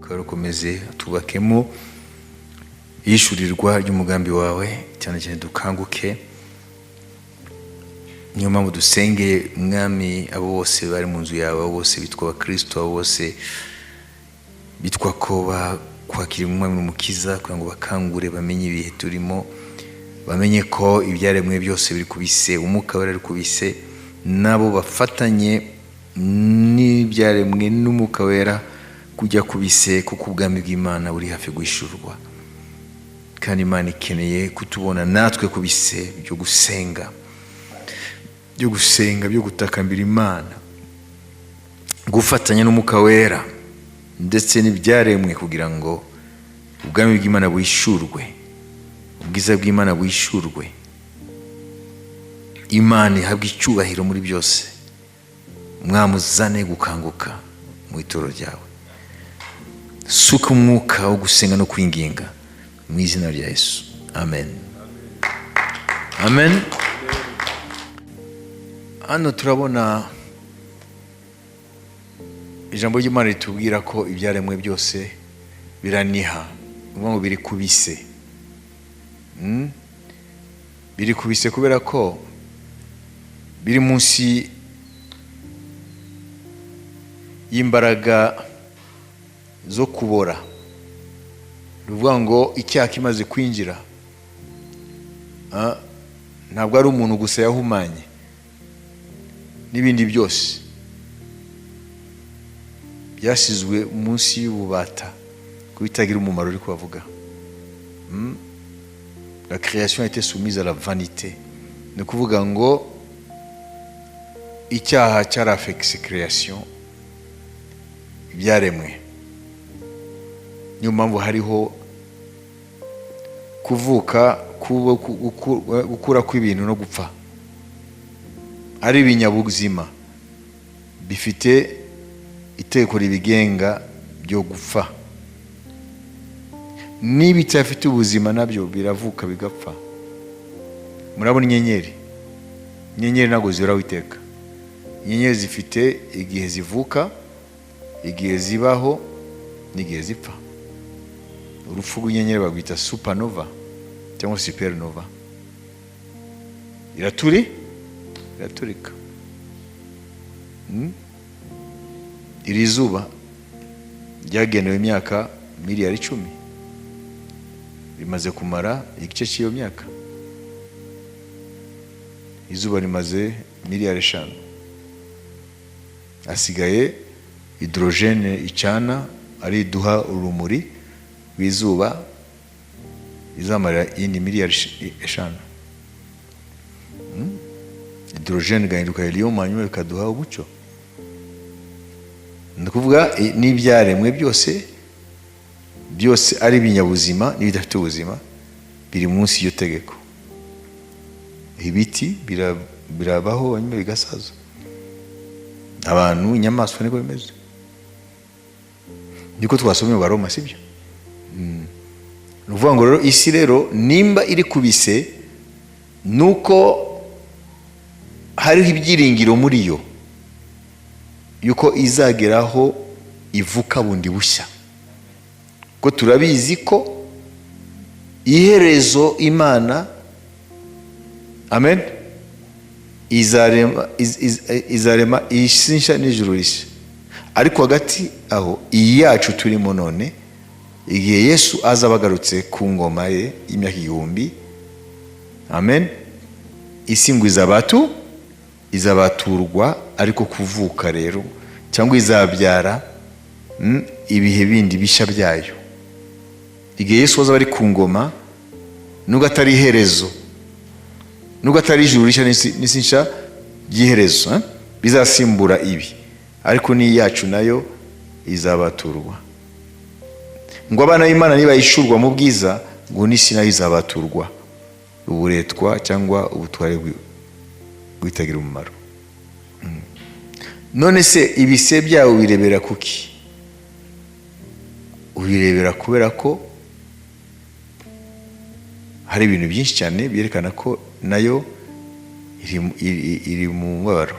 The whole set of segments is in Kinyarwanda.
Umwuka wera ukomeze tubakemo ihishurirwa ry'umugambi wawe, cyane cyane dukanguke. Niyo mpamvu dusengeye, Mwami, abo bose bari mu nzu yawe, abo bose bitwa abakristo, abo bose bitwa ko bakwakira Umwami n'Umukiza, kugira ngo bakangure, bamenye ibihe turimo, bamenye ko ibyaremwe byose biri kubise, Umwuka Wera ari kubise, nabo bafatanye n'ibyaremwe n'Umwuka Wera kujya kubise, kuko ubwami bw'Imana buri hafi guhishurwa. Kandi Imana ikeneye kutubona natwe kubise byo gusenga, byo gusenga, byo gutakambira Imana, gufatanya n'Umwuka Wera ndetse n'ibyaremwe, kugira ngo ubwami bw'Imana buhishurwe, ubwiza bw'Imana buhishurwe, Imana ihabwe icyubahiro muri byose. Mwamuzane gukanguka mu itorero ryawe, suka umwuka wo gusenga no kwinginga mu izina rya Yesu. Amen, amen. Hano turabona ijambo ry'Imana ritubwira ko ibyaremwe byose biraniha, ni ukuvuga ngo biri kubise. Biri kubise kubera ko biri munsi y'imbaraga zo kubora. Ni ukuvuga ngo icyaha kimaze kwinjira, ntabwo ari umuntu gusa yahumanye, n'ibindi byose byasizwe munsi y'ububata kubitagira umumaro. Uri kubavuga, La création a été soumise à la vanité. Ni ukuvuga ngo icyaha cyarafekise création, ibyaremwe. Niyo mpamvu hariho kuvuka, gukura kw'ibintu no gupfa. Ari ibinyabuzima bifite itegeko ribigenga byo gupfa, n'ibidafite ubuzima nabyo biravuka bigapfa. Murabona inyenyeri, inyenyeri ntabwo zihoraho iteka. Inyenyeri zifite igihe zivuka, igihe zibaho n'igihe zipfa. Urupfu rw'inyenyeri barwita supernova cyangwa supernova. Iraturika. Iri zuba ryagenewe imyaka miliyari 10, rimaze kumara igice cy'iyo myaka. Izuba rimaze miliyari 5, hasigaye hydrogène icana ari iduha urumuri rw'izuba, izamara iyindi miliyari 5. Hydrogène igahinduka hélium, hanyuma bikaduha umucyo. Ni ukuvuga n'ibyaremwe byose byose, ari ibinyabuzima n'ibidafite ubuzima, biri munsi y'iryo tegeko. Ibiti birabaho, hanyuma bigasaza. Abantu, inyamaswa, niko bimeze. Niko twasomye mu Baroma, sibyo? Ni ukuvuga ngo rero isi rero nimba iri kubise, nuko hariho ibyiringiro muri yo yuko izageraho ivuka bundi bushya, ko turabizi ko iherezo Imana, amen, izarema isi nshya n'ijuru rishya. Ariko hagati aho, iyi yacu turimo none, igihe Yesu azaba agarutse ku ngoma ye y'imyaka 1000, amen, isi ngo izabaturwa, ariko kuvuka rero cyangwa izabyara ibihe bindi bishya byayo. Igihe Yesu azaba ari ku ngoma, nubwo atari iherezo, nubwo atari ijuru rishya n'isi nshya by'iherezo, bizasimbura ibi, ariko n'iyi yacu nayo izabaturwa. Ngo abana b'Imana nibayishurwa mu bwiza, ngo n'isi nayo izabaturwa uburetwa cyangwa ubutware bwitagira umumaro. None se ibise byawe ubirebera kuki? Ubirebera kubera ko hari ibintu byinshi cyane byerekana ko nayo iri mu mubabaro.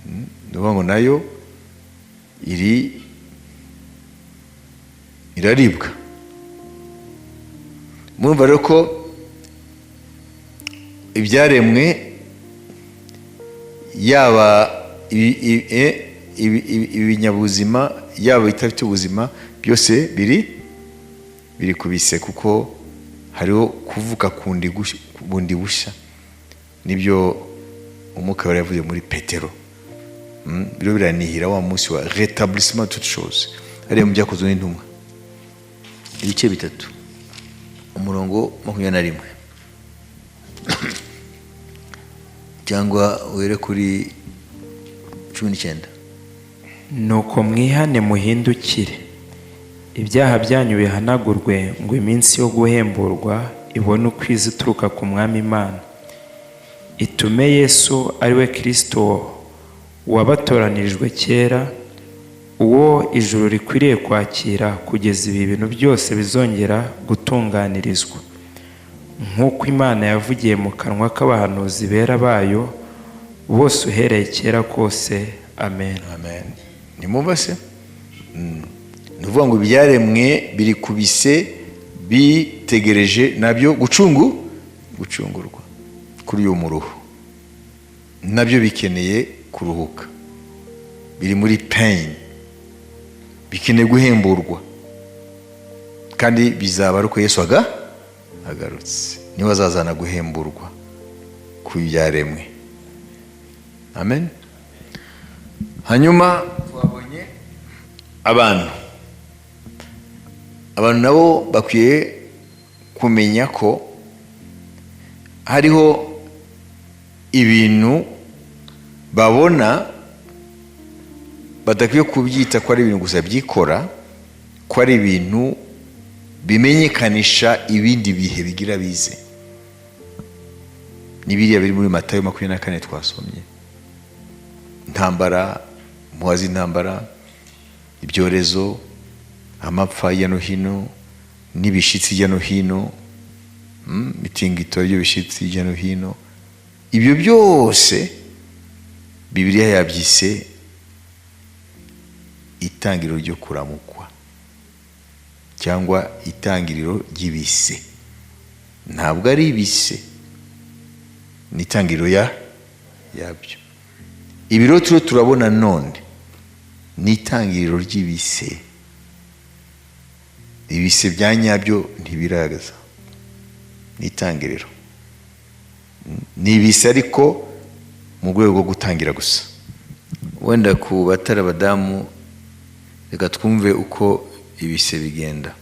Ni ukuvuga ngo nayo iri Iraribwa. Murumva rero ko ibyaremwe, yaba ibinyabuzima, yaba ibidafite ubuzima, byose biri ku bise, kuko hariho kuvuka kundi bundi bushya. Nibyo Umwuka wera yavuze muri Petero. Biriho biranihira wa munsi wa rétablissement de toutes choses. Ariyo mu Byakozwe n'Intumwa, ibice 3, umurongo 21, cyangwa uhere kuri 19. Nuko mwihane, muhindukire, ibyaha byanyu bihanagurwe, ngo iminsi yo guhemburwa ibone uko iza ituruka ku Mwami Imana, itume Yesu, ari we Kirisito wabatoranirijwe kera, uwo ijuru rikwiriye kwakira kugeza ibi bintu byose bizongera gutunganirizwa, nk'uko Imana yavugiye mu kanwa k'abahanuzi bera bayo bose uhereye kera kose. Amen. Amen. Nimumva se? Ni ukuvuga ngo ibyaremwe biri ku bise, bitegereje nabyo gucungurwa kuri uyu muruho. Nabyo bikeneye kuruhuka, biri muri pain, bikeneye guhemburwa, kandi bizaba ari uko Yesu agarutse, niwe azazana guhemburwa ku byaremwe. Amen. Hanyuma twabonye abantu. Abantu nabo bakwiye kumenya ko hariho ibintu babona badakwiye kubyita ko ari ibintu gusa byikora, ko ari ibintu bimenyekanisha ibindi bihe bigira bize. Ni biriya biri muri Matayo 24 twasomye: intambara, impuha z'intambara, ibyorezo, amapfa hirya no hino n'ibishitsi hirya no hino, imitingito y'ibishitsi hirya no hino. Ibyo byose Bibiliya yabyise itangiriro ryo kuramukwa cyangwa itangiriro ry'ibise. Ntabwo ari ibise, ni itangiriro yabyo. Ibiro turiho turabona none ni itangiriro ry'ibise. Ibise bya nyabyo ntibiraza, ni itangiriro, ni ibise ariko mu rwego rwo gutangira gusa. Wenda ku batari abadamu, reka twumve uko ibise bigenda.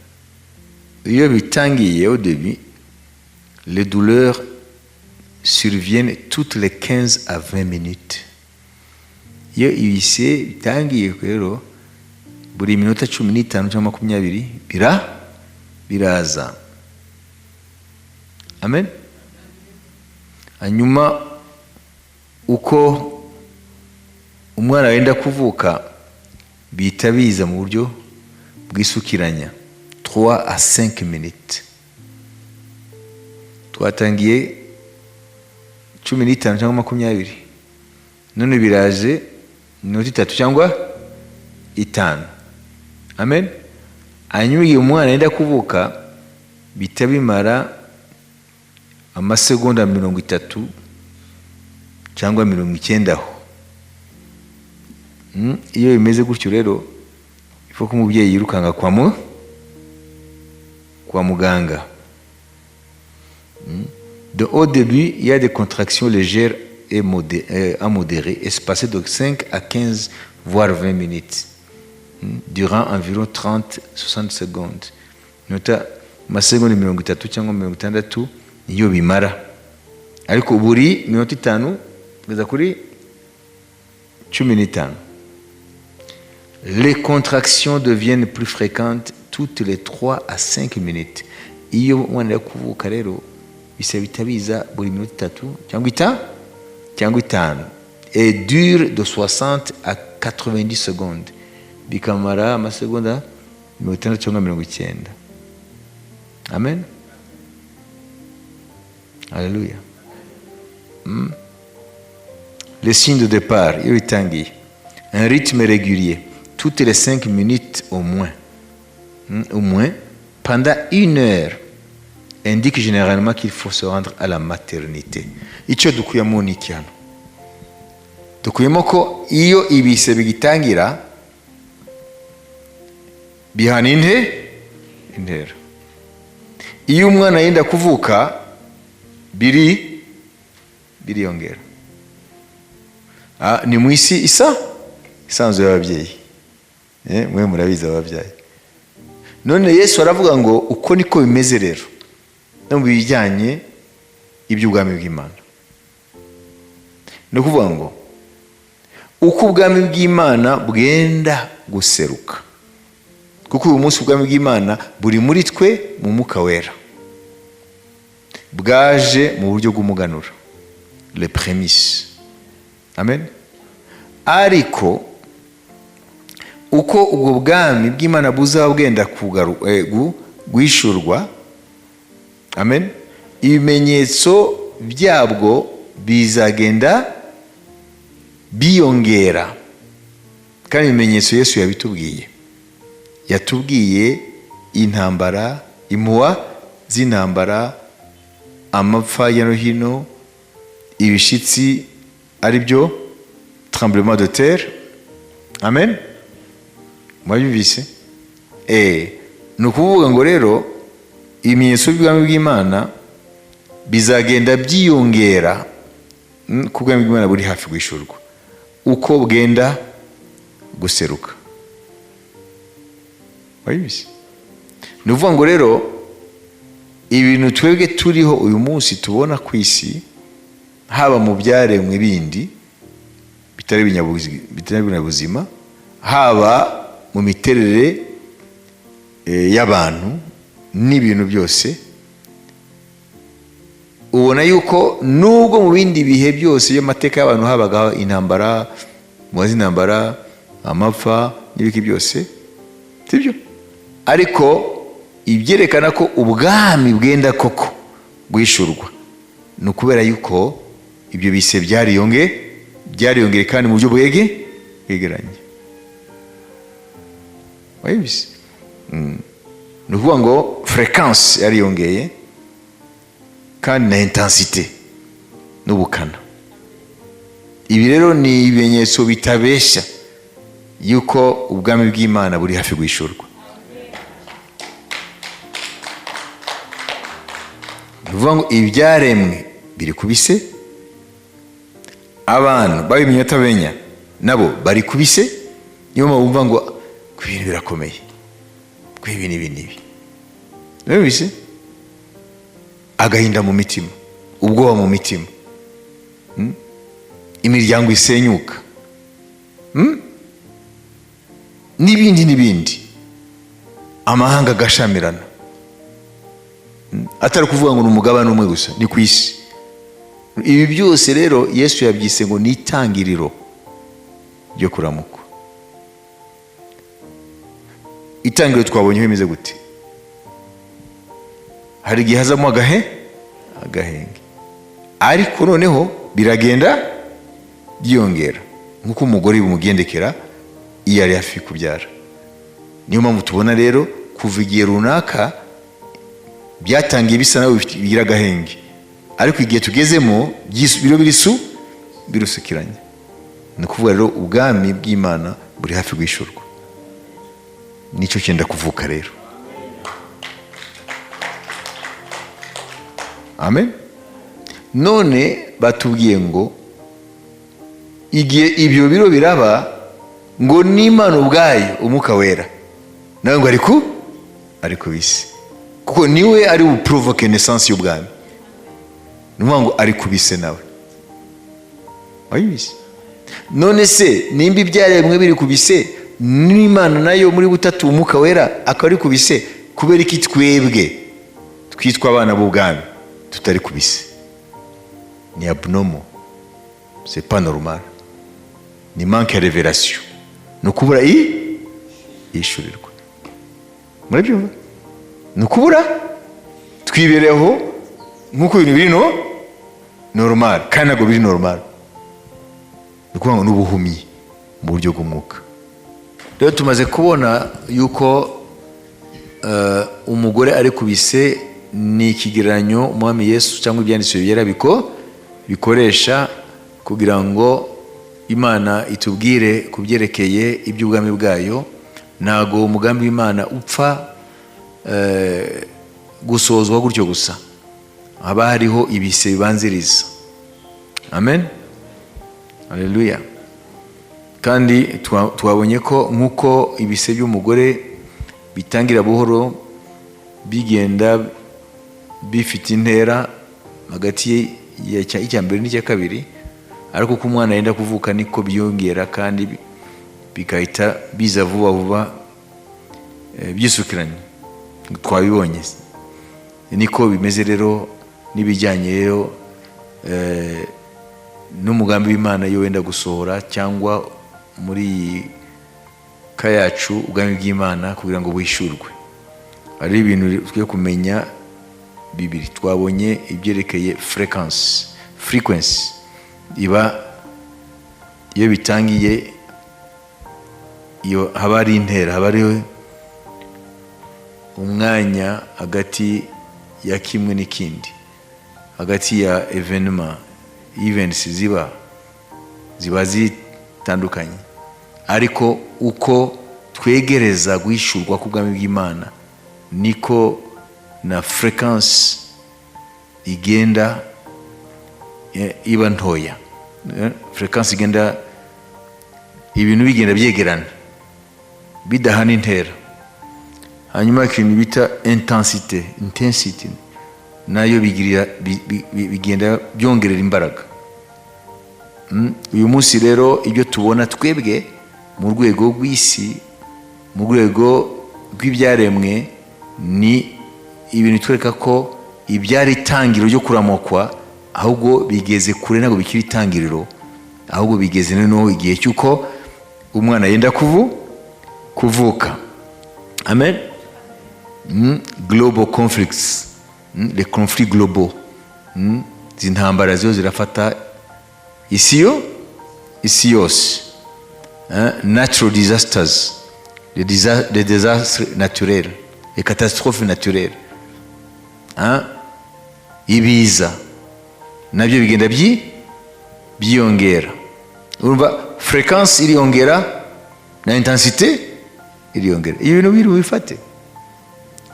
Iyo bitangiye, au début, les douleurs surviennent toutes les 15 à 20 minutes. Iyo ibise bitangiye rero, buri minota 15 cyangwa 20 biraza. Amen. Hanyuma uko umwana wenda kuvuka, bihita biza mu buryo bwisukiranya, 3 à 5 minutes. Twatangiye 15 cyangwa 20, none biraje iminota 3 cyangwa 5. Amen. Hanyuma igihe umwana yenda kuvuka, bihita bimara amasegonda 30 cyangwa 90 aho. Iyo bimeze gutyo rero, ifu ko umubyeyi yirukanka kwa muganga. Au début, il y a des contractions légères et à modérées, espacées de 5 à 15 voire 20 minutes, durant environ 30-60 secondes. Minota, amasegonda 30 cyangwa 60 niyo bimara, ariko buri minota 5 kugeza kuri 15. Les contractions deviennent plus fréquentes toutes les 3 à 5 minutes. Iyo umwana ari kuvuka rero, bisa bihita biza buri minota 3 cyangwa 5, et dure de 60 à 90 secondes, bikamara amasegonda 60 cyangwa 90. Amen. Alléluia. Les signes de départ: iyo bitangiye, un rythme régulier toutes les 5 minutes au moins. ou moins pendant une heure indique généralement qu'il faut se rendre à la maternité. Icyo dukuyemo ni iki hano? Dukuyemo ko iyo ibise bigitangira bihana intera, iyo umwana yenda kuvuka biriyongera. Ni mu isi isa isanzwe y'ababyeyi. Mwe murabizi ababyeyi. None Yesu aravuga ngo uko niko bimeze rero no mu bijyanye iby'ubwami bw'Imana. Ni ukuvuga ngo uko ubwami bw'Imana bwenda guseruka, kuko uyu munsi ubwami bw'Imana buri muri twe mu Mwuka Wera, bwaje mu buryo bw'umuganura, les prémices, amen. Ariko uko ubwo bwami bw'Imana buzaba bwenda guhishurwa, amen, ibimenyetso byabwo bizagenda biyongera. Kandi ibimenyetso Yesu yabitubwiye, yatubwiye intambara, impuha z'intambara, amapfa hirya no hino, ibishitsi ari byo tremblement de terre, amen. Mwabyumvise? Ni ukuvuga ngo rero ibimenyetso by'ubwami bw'Imana bizagenda byiyongera, ku bwami bw'Imana buri hafi guhishurwa, uko bwenda guseruka. Wabizi? Ni ukuvuga ngo rero ibintu twebwe turiho uyu munsi tubona ku isi, haba mu byaremwe bindi bitari ibinyabuzima, haba mu miterere y'abantu n'ibintu byose, ubona yuko nubwo mu bindi bihe byose by'amateka y'abantu habagaho intambara, mubaze intambara, amapfa n'ibiki byose, sibyo? Ariko ibyerekana ko ubwami bwenda koko guhishurwa ni ukubera yuko ibyo bise byariyongeye kandi mu buryo bwegeranye. Wabibise? Ni ukuvuga ngo fréquence yariyongeye kandi na intensité n'ubukana. Ibi rero ni ibimenyetso bitabeshya yuko ubwami bw'Imana buri hafi guhishurwa. Ni ukuvuga ngo ibyaremwe biri ku bise, abantu babimenya batabimenya nabo bari ku bise. Niyo mpamvu bumva ngo ku bintu birakomeye, ku ibi n'ibi n'ibi. Nabibise? Agahinda mu mitima, ubwoba mu mitima, Imiryango isenyuka, N'ibindi n'ibindi, amahanga agashamirana. Atari ukuvuga ngo ni umugabane umwe gusa, ni ku isi. Ibi byose rero Yesu yabyise ngo ni itangiriro ryo kuramukwa. Itangiriro twabonye bimeze gute? Hari igihe hazamo agahenge, ariko noneho biragenda byiyongera nk'uko umugore bimugendekera iyo ari hafi kubyara. Niyo mpamvu tubona rero kuva igihe runaka byatangiye bisa naho bigira agahenge, ariko igihe tugezemo biro birusukiranye. Ni ukuvuga rero ubwami bw'Imana buri hafi guhishurwa, nicyo cyenda kuvuka rero. Amen. None batubwiye ngo igihe ibyo biro biraba, ngo n'Imana ubwayo Umwuka Wera nawe ngo ari ku bisi, kuko niwe ari buprovoke naissance y'ubwami. Ni ukuvuga ngo ari ku bise nawe wabibise. None se nimba ibyaremwe biri ku bise, n'Imana nayo muri butatu Umwuka Wera akaba ari ku bise, kubera iki twebwe twitwa abana b'ubwami tutari ku bise? Ni abnormal, c'est pas normal, ni manque ya révélation, ni ukubura ishurirwa. Murabyumva? Ni ukubura, twibereho nk'uko ibintu biri no normal, kandi ntabwo biri normal. Ni ukuvuga ngo ni ubuhumyi mu buryo bw'umwuka. Rero tumaze kubona yuko Umugore ari ku bise ni ikigereranyo Umwami Yesu cyangwa Ibyanditswe Byera bikoresha kugira ngo Imana itubwire ku byerekeye iby'ubwami bwayo. Ntago umugambi w'Imana upfa gusozwa gutyo gusa, haba hariho ibise bibanziriza. Amen, haleluya. Kandi twabonye ko nk'uko ibise by'umugore bitangira buhoro, bigenda bifite intera hagati y'icya mbere n'icya kabiri, ariko uko umwana yenda kuvuka niko byiyongera kandi bigahita biza vuba vuba, byisukiranye. Twabibonye niko bimeze rero n'ibijyanye rero n'umugambi w'Imana iyo wenda gusohora, cyangwa muri iyi ka yacu, ubwami bw'Imana kugira ngo buhishurwe. Hari ibintu dukwiye kumenya bibiri. Twabonye ibyerekeye fréquence. Frequency iba iyo bitangiye, iyo haba hari intera, haba hari umwanya hagati ya kimwe n'ikindi, hagati ya événement, events ziba zitandukanye. Ariko uko twegereza guhishurwa k'ubwami bw'Imana, niko na fréquence igenda iba ntoya. Fréquence igenda, ibintu bigenda byegerana, bidahana intera. Hanyuma ikintu bita intensité, intensity nayo bigirira bigenda byongerera imbaraga. Uyu munsi rero ibyo tubona twebwe mu rwego rw'isi, mu rwego rw'ibyaremwe, ni ibintu bitwereka ko ibyari itangiriro ryo kuramukwa ahubwo bigeze kure, ntabwo bikiri itangiriro, ahubwo bigeze noneho igihe cy'uko umwana yenda kuvuka. Amen. Global conflicts, les conflits globaux, izi ntambara ziho zirafata isi yo isi yose. Natural disasters, les désastres naturels, les catastrophes naturelles, hein? Ibiza nabyo bigenda byiyongera. Urumva fréquence iriyongera na intensité iriyongera. Ibintu biri bifate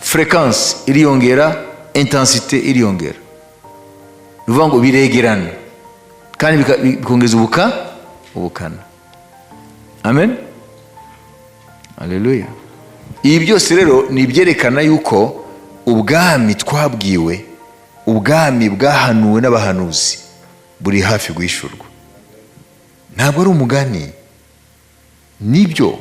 fréquence iriyongera, intensité iriyongera, ni ukuvuga ngo biregerana kandi bikongeza ubukana. Amen, haleluya. Ibi byose rero ni ibyerekana yuko ubwami twabwiwe, ubwami bwahanuwe n'abahanuzi, buri hafi guhishurwa. Ntabwo ari umugani, nibyo,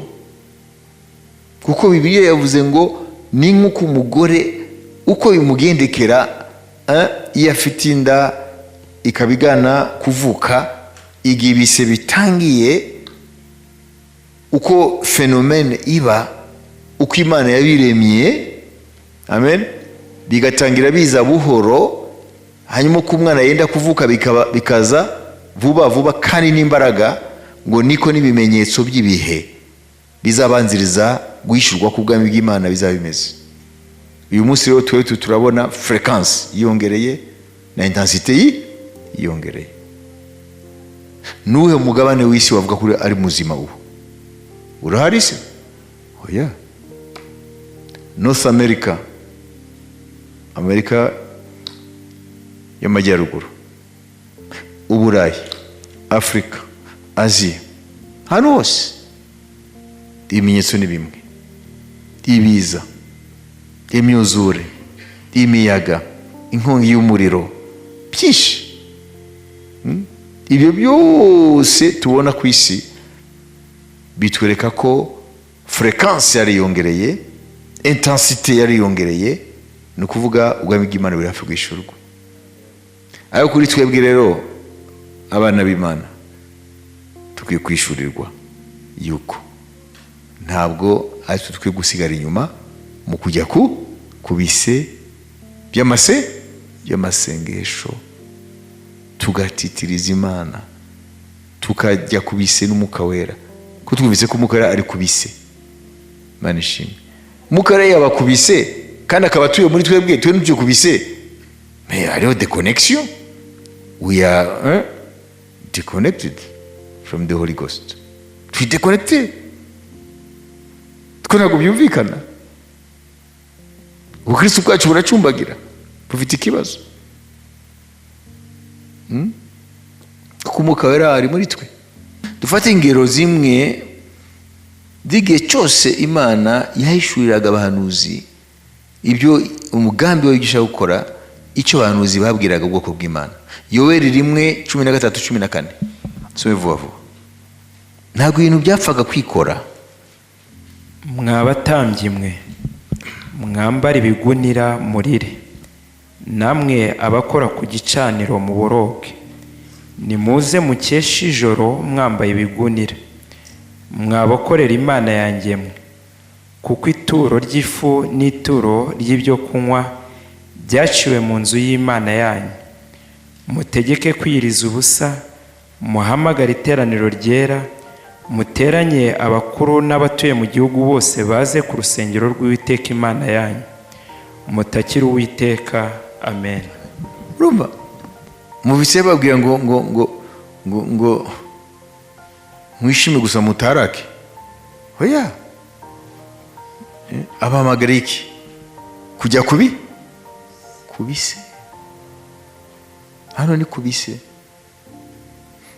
kuko Bibiliya yavuze ngo ni nk'uko umugore uko bimugendekera, iyo afite inda ikaba igana kuvuka, igihe ibise bitangiye, uko phénomène iba, uko Imana yabiremye, amen, bigatangira biza buhoro, hanyuma uko umwana yenda kuvuka bikaba bikaza vuba vuba kandi n'imbaraga, ngo niko n'ibimenyetso by'ibihe bizabanziriza guhishurwa k'ubwami bw'Imana bizaba bimeze. Uyu munsi rero twe turabona fréquence yiyongereye na intensité yiyongereye. Nuhe mugabane w'isi wavuga ko ari muzima ubu? Urahari se? Oya. North America, Amerika y'Amajyaruguru, Uburayi, Afurika, Aziya, ahantu hose ibimenyetso ni bimwe: ibiza, imyuzure, imiyaga, inkongi y'umuriro, byinshi. Ibyo byose tubona ku isi bitwereka ko fréquence yariyongereye, intensité yariyongereye, ni ukuvuga ubwami bw'Imana buri hafi guhishurwa. Ariko kuri twebwe rero abana b'Imana, dukwiye kwishyurirwa yuko ntabwo ari twe dukwiye gusigara inyuma mu kujya ku bise by'amasengesho, tugatitiriza Imana, tukajya ku bise n'Umwuka Wera, ko twumvise ko Umwuka Wera ari ku bise. Imana ishimwe. Umwuka rero yabakubise kandi akaba atuye muri twebwe, twe ntituyikubise, mais hariho déconnexion. We are disconnected from the Holy Ghost. Turi déconnecté, twe ntabwo byumvikana. Ubukristo bwacu buracumbagira, bufite ikibazo. Kuko Umwuka Wera ari muri twe. Dufate ingero zimwe z'igihe cyose Imana yahishuriraga abahanuzi ibyo umugambi we ushaka gukora, icyo abahanuzi babwiraga ubwoko bw'Imana. Yoweri 1:13, 14. Some vuba vuba, ntabwo ibintu byapfaga kwikora. Mwa batambyi mwe, mwambare ibigunira murire, namwe abakora ku gicaniro muboroge. Nimuze mukeshe ijoro mwambaye ibigunira, mwabakorera Imana yanjye mwe, kuko ituro ry'ifu n'ituro ry'ibyo kunywa byaciwe mu nzu y'Imana yanyu. Mutegeke kwiyiriza ubusa, muhamagare iteraniro ryera, muteranye abakuru n'abatuye mu gihugu bose, baze ku rusengero rw'Uwiteka Imana yanyu, mutakire Uwiteka. Amen. Urumva mubise babwira ngo mwishime gusa, mutarake. Oya. Abahamagara iki? Kujya kubi kubise. Hano ni kubise.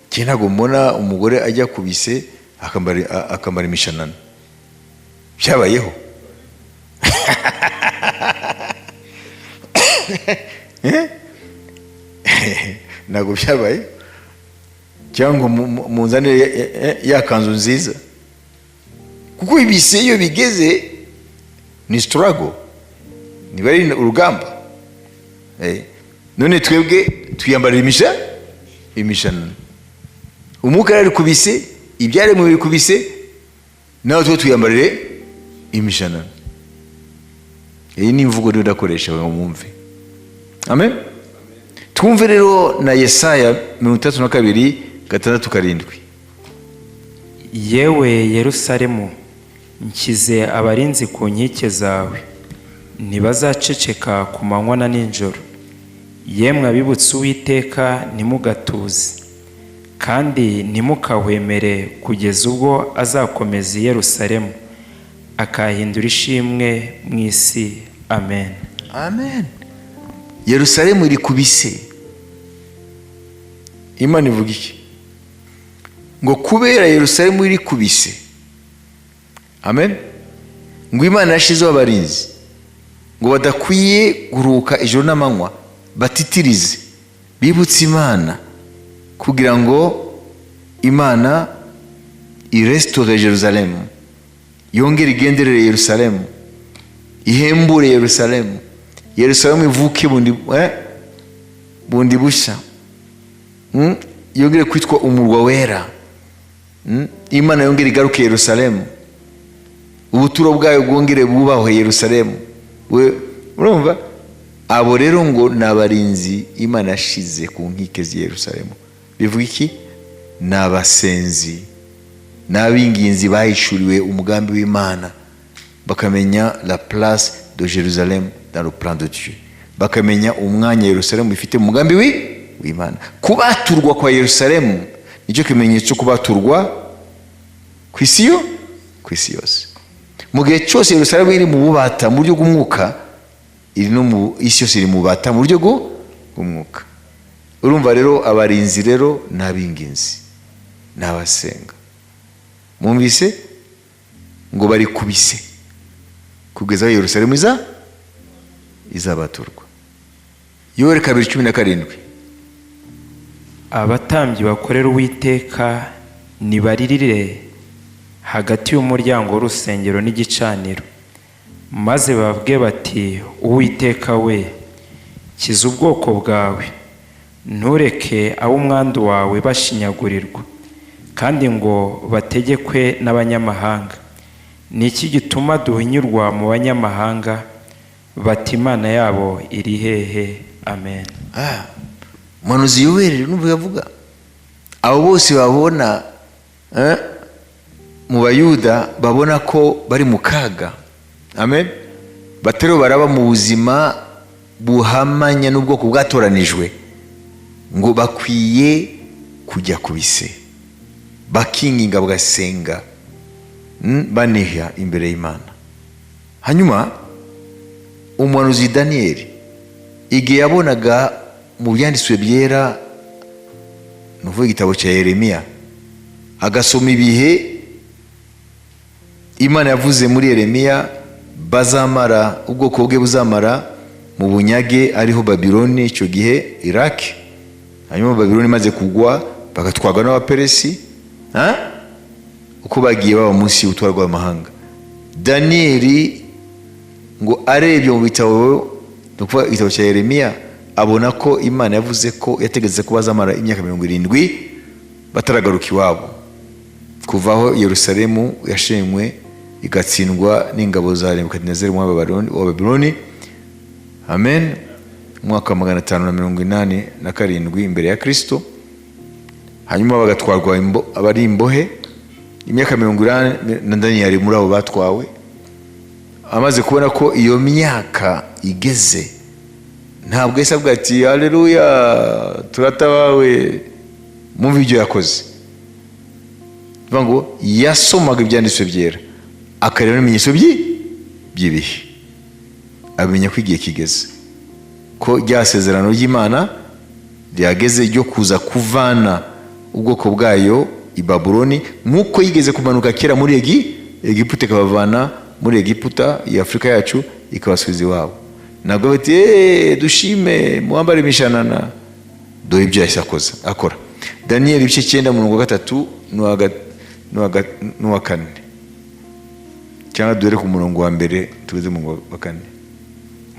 Njye ntabwo mbona umugore ajya kubise akambara imishanana. Byabayeho? Eh? Ntabwo byabaye. Cyangwa munzanire ya kanzu nziza, kuko ibise iyo bigeze ni struggle, niba ari urugamba. None twebwe twiyambarira imishanana. Umwuka yari kubise, ibyaremwe biri kubise, nawe twe twiyambarire imishanana. Iyi ni imvugo rero ndakoresha ngo mwumve. Amen. Twumve rero na Yesaya 32, 6, 7. Yewe Yerusalemu, nshyize abarinzi ku nkike zawe, ntibazaceceka ku manywa na nijoro. Yemwe abibutse Uwiteka, ntimugatuze kandi ntimukahwemere, kugeza ubwo azakomeza i Yerusalemu, akahindura ishimwe mu isi. Amen. Amen. Yerusalemu iri ku bise. Imana ivuga iki? Ngo kubera Yerusalemu iri ku bise, amen, ngo Imana yashyizeho abarinzi ngo badakwiye kuruhuka ijoro n'amanywa, batitirize, bibutse Imana, kugira ngo Imana irestaure Jerusalemu, yongere igenderere Yerusalemu, ihembure Yerusalemu, Yerusalemu ivuke bundi bushya. Yongere kwitwa umurwa wera. Imana yongere igaruke Yerusalemu, ubuturo bwayo bwongere bwubahwe Yerusalemu. Urumva abo rero ngo ni abarinzi Imana yashize ku nkike z'i Yerusalemu. Bivuga iki? Ni abasenzi, ni ab'inginzi bahishuriwe umugambi w'Imana, bakamenya la place de Jérusalem dans le plan de Dieu, bakamenya umwanya Yerusalemu ifite mu mugambi w'Imana. Kubaturwa kwa Yerusalemu nicyo kimenyetso cyo kubaturwa ku isi yo ku isi yose. Mu gihe cyose Yerusalemu iri mu bubata mu buryo bw'umwuka, iri no mu isi yose iri mu bubata mu buryo bw'umwuka. Urumva rero, abarinzi rero ni ab'ingenzi, ni abasenga. Mwumvise ngo bari kubise kugeza aho Yerusalemu izabaturwa. Yoweri 2:17. Abatambyi bakorera Uwiteka nibaririre hagati y'umuryango w'urusengero n'igicaniro, maze bavuge bati: "Uwiteka we, kiza ubwoko bwawe, ntureke ab'umwandu wawe bashinyagurirwa kandi ngo bategekwe n'abanyamahanga. Ni iki gituma duhinyurwa mu banyamahanga, bati: 'Imana yabo iri hehe?' Amen." Umuhanuzi Yoweri numva yavuga abo bose babona, mu Bayuda babona ko bari mu kaga. Amen. Batariho baraba mu buzima buhamanya n'ubwoko bwatoranijwe, ngo bakwiye kujya ku bise, bakinginga, bagasenga, baniha imbere y'Imana. Hanyuma umuhanuzi Daniyeli, igihe yabonaga mu byanditswe byera, ni ukuvuga igitabo cya Yeremiya, agasoma ibihe Imana yavuze muri Yeremiya bazamara, ubwoko bwe buzamara mu bunyage, ariho Babiloni, icyo gihe Iraki. Hanyuma Babiloni imaze kugwa, bagatwarwa n'Abaperesi, ha? Uko bagiye baba munsi y'ubutware bw'amahanga. Daniyeli ngo arebye mu bitabo, ni ukuvuga igitabo cya Yeremiya, abona ko Imana yavuze ko yategetse ko bazamara imyaka 70 bataragaruka iwabo, kuva aho Yerusalemu yashenywe igatsindwa n'ingabo za Nebukadinezeri, umwami wa Babiloni. Amen. Umwaka wa 587 imbere ya Kristo. Hanyuma bagatwarwa abari imbohe imyaka 80, na Daniyeli muri abo batwawe. Amaze kubona ko iyo myaka igeze, ntabwo yahise avuga ati: "Haleluya, turatabawe." Mumve ibyo yakoze. Bivuga ngo yasomaga ibyanditswe byera, akareba n'ibimenyetso by'ibihe, amenya ko igihe kigeze, ko rya sezerano ry'Imana ryageze ryo kuza kuvana ubwoko bwayo i Babuloni, nk'uko yigeze kumanuka kera muri Egiputa, ikabavana muri Egiputa ya Afurika yacu, ikabasubiza iwabo. Ntabwo bati: "Eee, dushime, muwambare imishanana." Dore ibyo yahise akora. Daniyeli ibice 9, umurongo wa 3 n'uwa 4, cyangwa duhere ku murongo wa 1 tugeze mu murongo wa 4.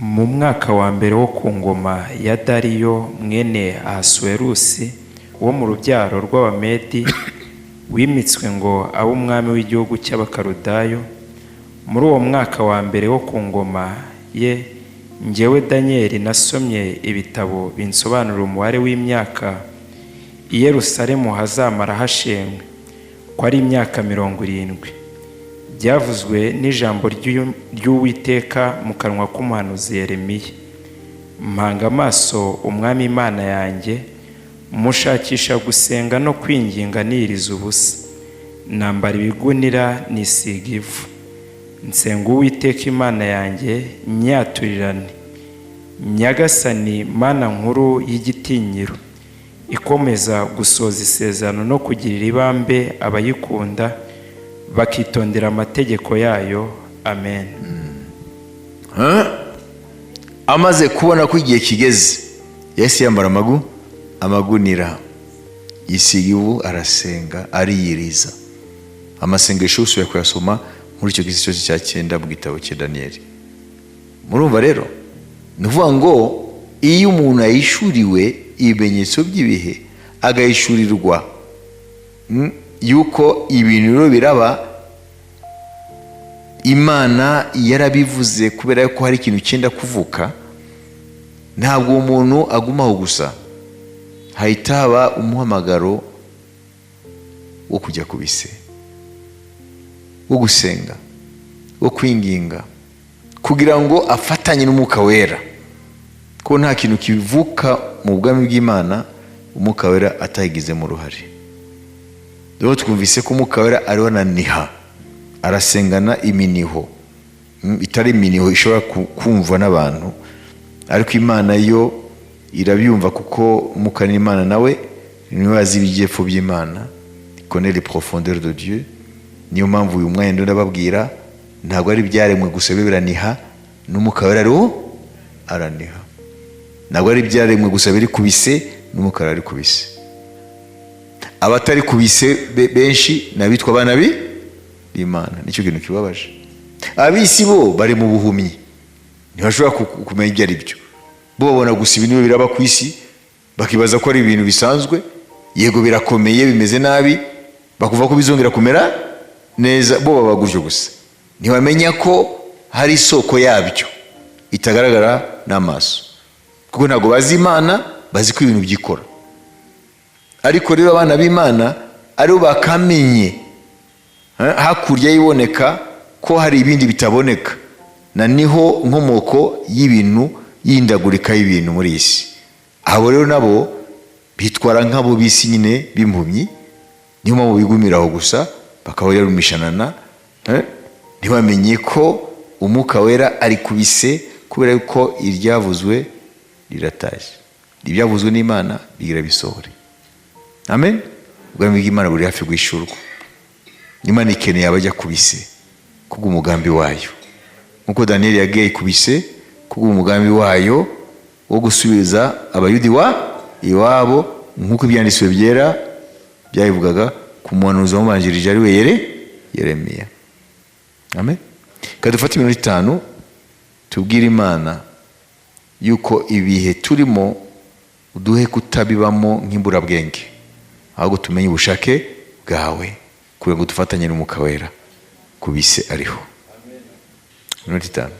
Mu mwaka wa mbere wo ku ngoma ya Dariyo mwene Ahasuwerusi wo mu rubyaro rw'Abamedi, wimitswe ngo abe umwami w'igihugu cy'Abakarudayo, muri uwo mwaka wa mbere wo ku ngoma ye, njyewe Daniyeli nasomye ibitabo binsobanurira umubare w'imyaka i Yerusalemu hazamara hashenywe, ko ari imyaka 70, byavuzwe n'ijambo ry'Uwiteka mu kanwa k'umuhanuzi Yeremiya. Mpanga amaso Umwami Imana yanjye, mushakisha gusenga no kwinginga niyiriza ubusa, nambara ibigunira, nisiga ivu, nsenga Uwiteka Imana yanjye nyaturirane: "Nyagasani Mana nkuru y'igitinyiro, ikomeza gusoza isezerano no kugirira ibambe abayikunda bakitondera amategeko yayo." Amen. Amaze kubona ko igihe kigeze, yahise yambara amagunira, yisiga ivu, arasenga, ariyiriza. Amasengesho yose kuyasoma muri icyo gice cyose cya 9 mu gitabo cya Daniyeli. Murumva rero, ni ukuvuga ngo iyo umuntu yahishuriwe ibimenyetso by'ibihe, agahishurirwa yuko ibintu rero biraba, Imana yarabivuze kubera ko hari ikintu cyenda kuvuka, ntabwo uwo muntu agumaho gusa, hahita haba umuhamagaro wo kujya ku bise, wo gusenga, wo kwinginga, kugira ngo afatanye n'Umwuka Wera, ko nta kintu kivuka mu bwami bw'Imana Umwuka Wera atayigizemo uruhare. Rero twumvise ko Umwuka Wera ariwe ananiha, arasengana iminiho, itari iminiho ishobora kumvwa n'abantu, ariko Imana yo irabyumva, kuko Umwuka n'Imana nawe niwe azi ibijyepfo by'Imana, connaît les profondeurs de Dieu. Niyo mpamvu uyu mwanya ndababwira, ntabwo ari ibyaremwe gusa bibe biraniha, n'Umwuka Wera ariwo araniha. Ntabwo ari ibyaremwe gusa biri ku bise, n'Umwuka Wera ari ku bise. Abatari ku bise benshi ni abitwa abana b'Imana. Nicyo kintu kibabaje. Ab'isi bo bari mu buhumyi, ntibashobora kumenya ibyo ari byo. Bo babona gusa ibintu biraba ku isi, bakibaza ko ari ibintu bisanzwe. Yego, birakomeye, bimeze nabi, bakumva ko bizongera kumera neza. Bo baba gutyo gusa, ntibamenya ko hari isoko yabyo itagaragara n'amaso, kuko ntabwo bazi Imana, bazi ko ibintu byikora. Ariko rero abana b'Imana aribo bakamenye hakurya y'iboneka ko hari ibindi bitaboneka. Na niho nkomoko y'ibintu, y'indagurika y'ibintu muri iyi si. Abo rero nabo bitwara nk'abo b'isi nyine b'impumyi. Niyo mpamvu bigumira aho gusa, bakaba yarumishanana, ntibamenye ko Umwuka Wera ari kubise, kubera ko iryavuzwe riratashye. Ibyavuzwe n'Imana bigira bisohore. Amen. Ubwami bw'Imana buri hafi guhishurwa. Imana ikeneye abajya kubise kubw'umugambi wayo, nk'uko Daniyeli yagiye kubise kubw'umugambi wayo wo gusubiza Abayudi wa iwabo, nk'uko Ibyanditswe Byera byabivugaga ku muhanuzi wamubanjirije, ari we Yeremiya. Amen. Reka dufate iminota 5 tubwire Imana yuko ibihe turimo uduhe kutabibamo nk'imburabwenge, ahubwo tumenye ubushake bwawe, kugira ngo dufatanye n'Umwuka Wera kubise ariho. Iminota 5.